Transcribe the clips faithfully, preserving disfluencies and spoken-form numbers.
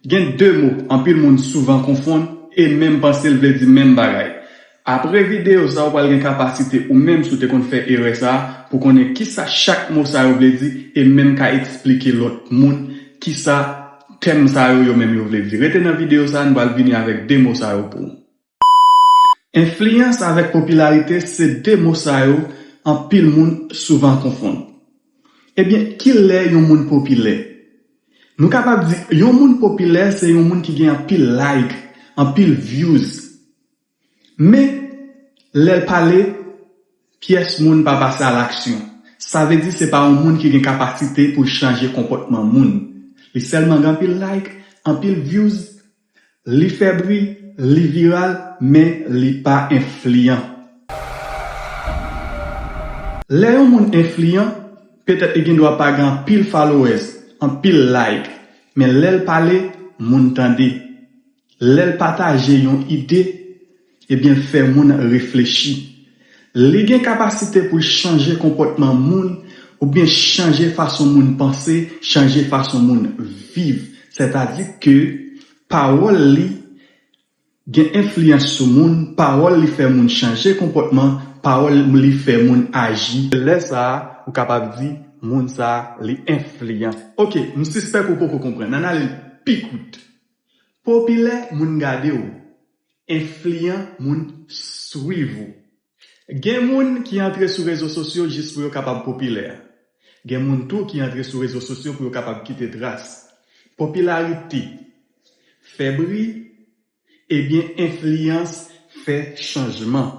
Gen de mo anpil moun souvan konfonn e menm panse l vle di menm bagay. Apre videyo sa, ou pral gen kapasite ou menm, si w te konn fè erè sa, pou konnen kisa chak mo sa yo vle di e menm ka eksplike lòt moun kisa tèm sa yo, yo menm yo vle di. Rete nan videyo sa, nou pral vini avèk de mo sa yo pou ou. Enfliyans avèk popilarite se de mo sa yo anpil moun souvan konfonn. Ebyen, ki lè yon moun popilè? Nou kapab di yon moun popilè se yon moun ki gen anpil like, anpil views. Men, lè l pale, pyès moun pa pase a laksyon. Sa vle di se pa yon moun ki gen kapasite pou l chanje konpòtman moun. Li sèlman gen anpil like, anpil views, li fè bri, li viral, men li pa enfliyan. Lè yon moun enfliyan, petèt li gen dwa pa gen anpil followers, anpil like, men lè l pale, moun tande. Lè l pataje yon ide, ebyen, l fè moun reflechi. Li gen kapasite pou l chanje konpòtman moun oubyen chanje fason moun panse, chanje fason moun viv. Sètadi ke pawòl li gen enfliyans sou moun, pawòl li fè moun chanje konpòtman, pawòl li fè moun aji. Lè sa a, ou kapab di moun sa a, li enfliyan. Oke, m sispèk ou poko konprann. Ann ale l pi kout. Popilè, moun gade w. Enfliyan, moun swiv ou. Gen moun ki antre sou rezo sosyo jis pou yo kapab popilè. Gen moun tou ki antre sou rezo sosyo pou yo kapab kite tras. Popilarite fè bri, ebyen enfliyans fè chanjman.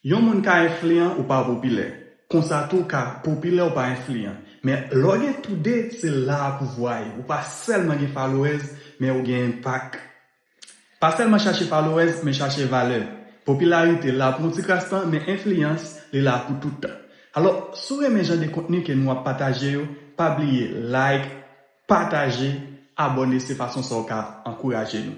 Yon moun ka enfliyan ou pa popilè. Konsa tou w ka popilè ou pa enfliyan. Men lè w gen toude, se la a pou vwa ye. Ou pa sèlman gen followers, men ou gen enpak. Pa sèlman chache followers, men chache valè. Popilarite la pou yon ti kras tan, men enfliyans, li la pou tout tan. Alò, si w renmen jan de kontni ke nou ap pataje yo, pa bliye like, pataje, abòne, se fason sa w ka ankouraje nou.